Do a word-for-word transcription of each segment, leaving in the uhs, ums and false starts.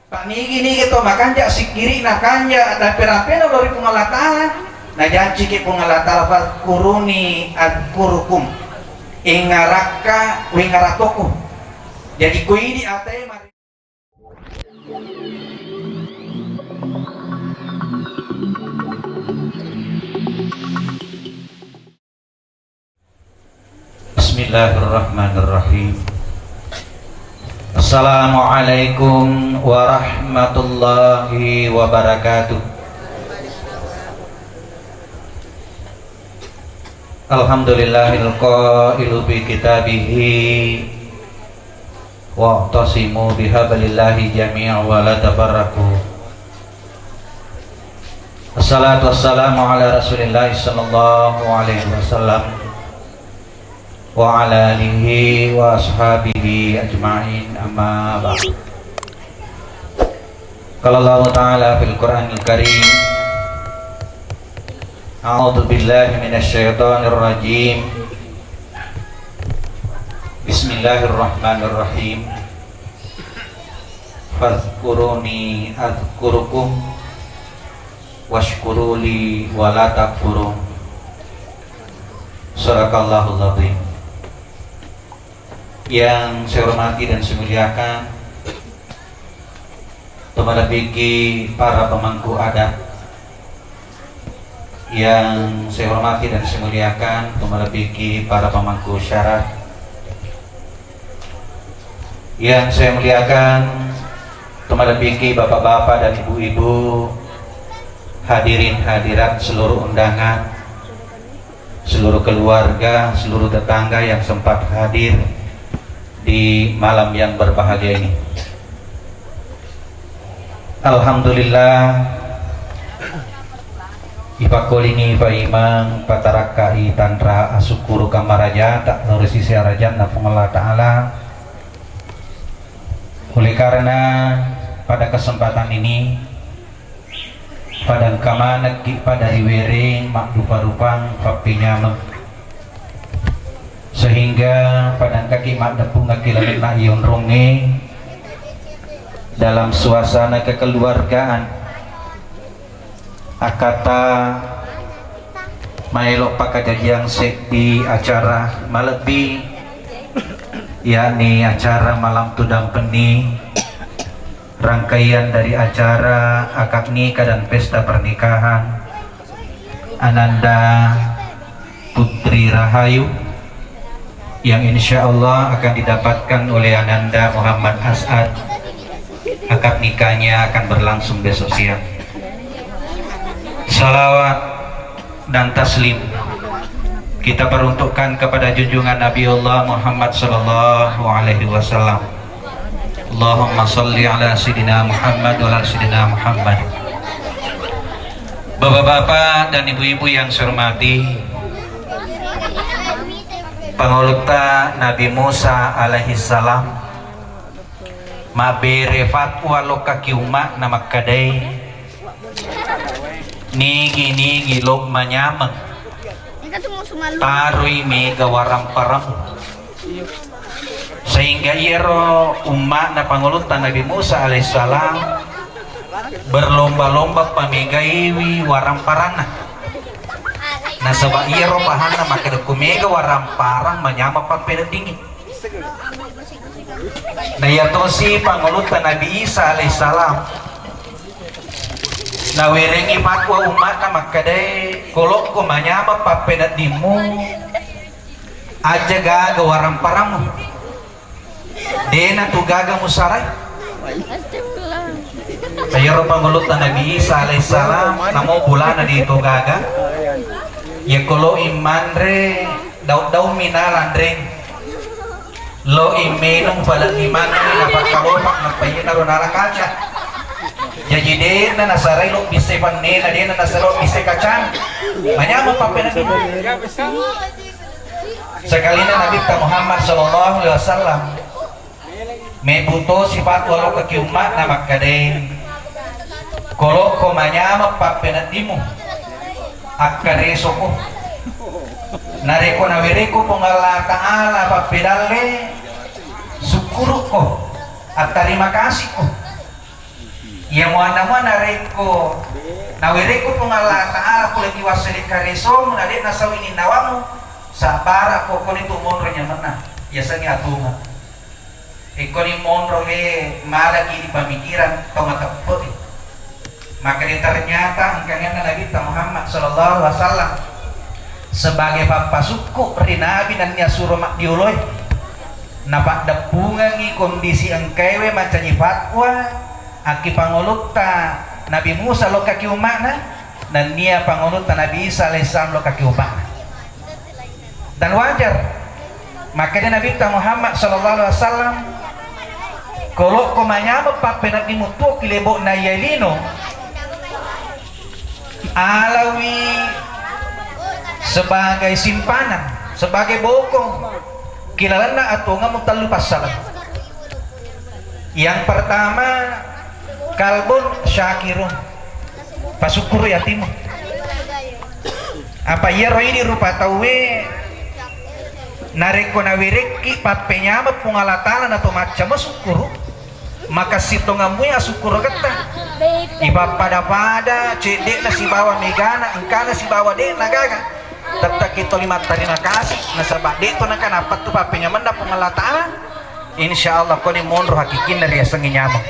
Panigi-nigi to makanja sikkiri'na, kanja rampe-rampena lao ri Puang Allah Ta'ala. Najanciki Puang Allah Ta'ala, "Fadhkuruni adzkurukum." Engarakka, wengaratoko. Jadi ko idi atae mare- Bismillahirrahmanirrahim. Assalamualaikum warahmatullahi wabarakatuh. Alhamdulillahil qailu fi kitabihi, "Wa'tasimu bihablillahi jami'an wa la tafarraqu." Assalatu wassalamu ala Rasulillah sallallahu alaihi wasallam wa ala alihi wa ashabihi ajma'in, amma ba'd. Qala Allahu ta'ala fil Qur'anil Karim, a'udzu billahi minasy syaithanir rajim. Bismillahirrahmanirrahim. "Fadhkuruni adzkurukum, wasykuruli wa la takfurun." Sadaqallahul adzim. Yang saya hormati dan saya muliakan, tomalebbiki para pemangku adat, yang saya hormati dan saya muliakan, tomalebbiki para pemangku syarat, yang saya muliakan, tomalebbiki bapak-bapak dan ibu-ibu, hadirin hadirat, seluruh undangan, seluruh keluarga, seluruh tetangga yang sempat hadir di malam yang berbahagia ini. Alhamdulillah, ipakkolingi paimeng patarakkai tanra asukkuru kamarajata nurisi siarajanna Puang Allah Ta'ala. Oleh karena pada kesempatan ini, pada engka manekki pada riwereng maddupa-rupang pappenyameng, sehingga pada engkaki maddeppungekki lalenna iyonrongnge dalam suasana kekeluargaan. Akkata maelo pakkajajiang seddi acara malebbi, yakni acara malam tudang penni, rangkaian dari acara akad nikah dan pesta pernikahan Ananda Putri Rahayu, yang insya Allah akan didapatkan oleh Ananda Muhammad As'ad. Akad nikahnya akan berlangsung besok siang. Salawat dan taslim kita peruntukkan kepada junjungan Nabi Allah Muhammad sallallahu alaihi wasallam. Allahumma salli ala Sayyidina Muhammad wa ala Sayyidina Muhammad. Bapak-bapak dan ibu-ibu yang saya hormati, pangulutta Nabi Musa alaihi salam mabbere fatwa lokkaki umma'na makkedae, nigi-nigi lo manyameng, taroi mega warang-parang. Sehingga iyaro umma'na pangulutta Nabi Musa alaihissalam berlomba-lomba pamegaiwi warang-paranna. Nasaba iyaro pahanna makkeda ku mega warang-parang manyameng pappeneddingngi. Na iyatosi pangulutta Nabi Isa alaihissalam nawerengngi fatwa umma'na makkedae, ko lokko manyameng pappeneddimmu, aja gaga warang-parangmu. Dena tu gaga musarai. Iyaro pangulutta Nabi Isa alaihissalam, namo bulana de to gaga. Yakko lo immanre, daun-daun mina lanreng. Lo immenung palengi maneng, napakkabopa, nappa iyanaro nala kaca. Jaji dena nasarai lo bisse pannena, dena nasarai lo bisse kacang. Manyameng pappeneddimmu. Sekalina Nabitta Muhammad sallallahu alaihi wasallam mebbu tosi fatwa lokkaki umma'na makkedae, ko lokko manyameng pappeneddimmu, akkaresoko. Narekko nawereko Puang Allah Ta'ala pappedalle, sukkurukko, attarima kasihko. Iya muanna mua narekko nawerekko Puang Allah Ta'ala pole ki wassele karesomu na de' nasawi ninnawamu, sabbara' pokokna tu monro nyamenna, yasengnge atunga. Ikkoni monro he malaki di pamikiran tau mateppe'i. Maka de' ternyata engkangenna Nabitta Muhammad sallallahu alaihi wasallam sebagai pappasukku ri Nabi nennia suro maddioloe. Napaddeppungengngi kondisi engkaewe mancaji fatwa akkipangulutta Nabi Musa lokkaki umma'na, nennia pangulutta Nabi Isa alaihissalam lokkaki umma'na. Dan wajar makkeda Nabitta Muhammad sallallahu alaihi wasallam, ko lokko manyameng pappeneddimu tuo ki lebo'na iya lino, alawi sebagai simpanan, sebagai bokong ki lalenna atongemmu tellu passaleng. Yang pertama, kalbun syakirun, pasukkuru atimmu. Apa iyaro idi rupa tauwe narekko nawerekki pappenyameng Puang Allah Ta'ala na to macca masukkuru, maka sitongemmu asukkuruketta. Ipappada-pada cedde'na sibawa megana, engkana sibawa de'na gaga. Tette'ki toli mattarima kasih nasaba de' to naka napattu pappenyamenna Puang Allah Ta'ala. Insya Allah koni monro hakikinna riasengnge nyameng.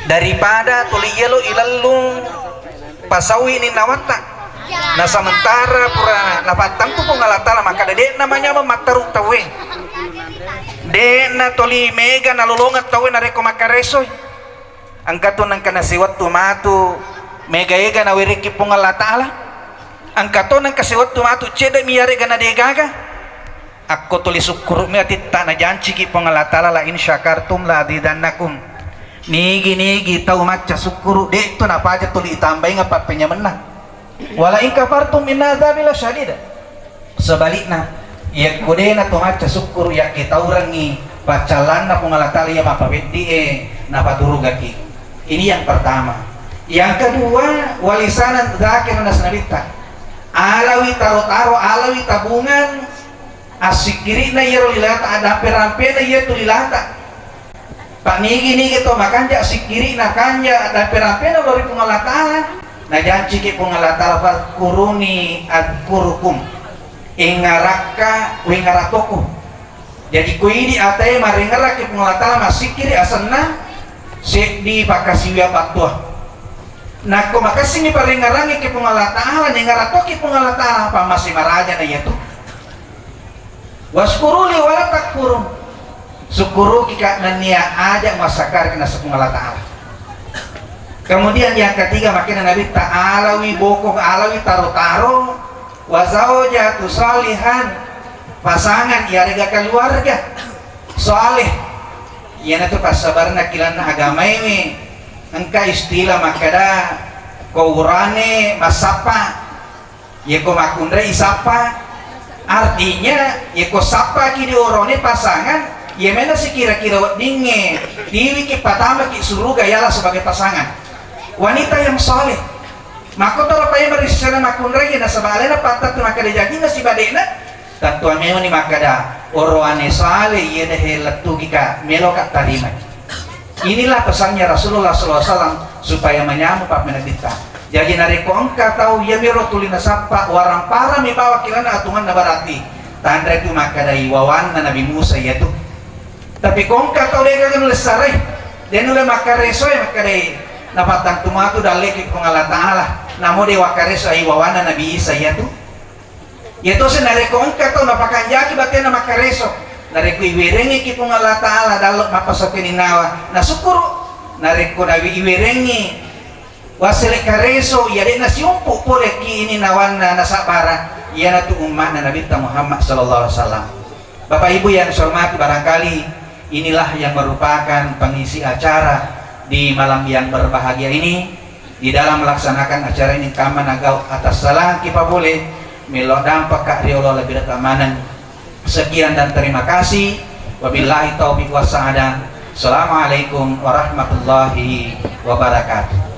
Daripada tuli iyalo ilellung pasaui ninnawatta. Na sementara pura napattentu Puang Allah Ta'ala, maka de'na manyameng matteru tauwe. De'na toli mega nalolongeng tauwe narekko makkaresoi. Engka tu nengka nasewettu matu mega-ega nawerekki Puang Allah Ta'ala. Engka to nengka sewettu matu cedde'mi yarega na degaga. Akko tuli sukkuru'mi atitta, najanciki Puang Allah Ta'ala, "La in syakartum la azidannakum." Nigi-nigi tau macca sukkuru, de' tu napaja tuli itambainga pappenyamenna. "Wala in kafartum inna azabi lasyadid." Sebalikna, yakko de' na to macca sukkuru, yakkitaurengngi paccallanna Puang Allah Ta'ala iya mapabeddi'e napaturugaki. Ini yang pertama. Yang kedua, walisanan dzakiran, naseng Nabitta. Alawi taro-taro, alawi tabungan, assikkiri'na iyaro lilata, adampe-rampena iyatu lilata. Panigi-nigi to makanja sikkiri'na, kanja adampe-rampena lao ri Puang Allah Ta'ala. Najanciki Puang Allah Ta'ala, "Fadhkuruni adzkurkum." Engngarakka, wengngaratoko. Jadi ko idi atae marengngeraki Puang Allah Ta'ala massikkiri, asenna seddi pakkasiwiang battua. Nakko makessimi parengngerangngi ki Puang Allah Ta'ala, nengngaratoki Puang Allah Ta'ala, pammase marajana iyatu. Wasykuruli wala takfurun. Sukkurukika nennia aja massakkariki naseng Puang Allah Ta'ala. Kemudian yang ketiga, makanya Nabi ta'alawi bokong alawi taro-taro, wa zaujatu salihan, pasangan iyarega keluarga saleh. Iyanatu passabarenna kilanna agamaewe. Engka istilah makkeda ko urane massappa. Yeko makkunrai sappa, artinya yeko sappaki di orone pasangan, iya mena sikira-kira weddingnge tiwiki patamaki suruga yala sebagai pasangan. Wanita yang soleh. Makkotoro paimeng ri sesena makkunrai nasaba alena pattattu makkeda jajinna sibade'na, tattuang memang ni makkeda oroane saleh iya dehe lettugika meloka tarimai. Inilah pesannya Rasulullah sallallahu alaihi wasallam supaya manyameng pappeneddinta. Jaji narekko engka tau iyamiro tuli nasappa, warang parami bawang kilanna atunganna, berarti tanre tu makkedai wawanna Nabi Musa iyatu. Tapi ko engka tau degaga nulle sarai, de nulle makkaresoi, makkedai napattantu matu dalleki Puang Allah Ta'ala, namo de wakkaresoi wawanna Nabi Isa iyatu. Iyatosi narekko engka tau napakanjaki batena makkareso, narekko iwerengngiki Puang Allah Ta'ala dallo mappasakke ninnawa, nasukkuru. Narekko nawi iwerengngi wassele kareso, iya de'na siumpu pole ki ini nawanna nasabbara, iyanatu umma'na Nabitta Muhammad sallallahu alaihi wasallam. Bapak Ibu yang saya hormati, barangkali inilah yang merupakan pengisi acara di malam yang berbahagia ini. Di dalam melaksanakan acara ini, kamma nagau atas salah kipabole, melo dampaka riolo lebih datang maneng. Sekian dan terima kasih. Wabillahi taufiq wassa'adah. Assalamualaikum warahmatullahi wabarakatuh.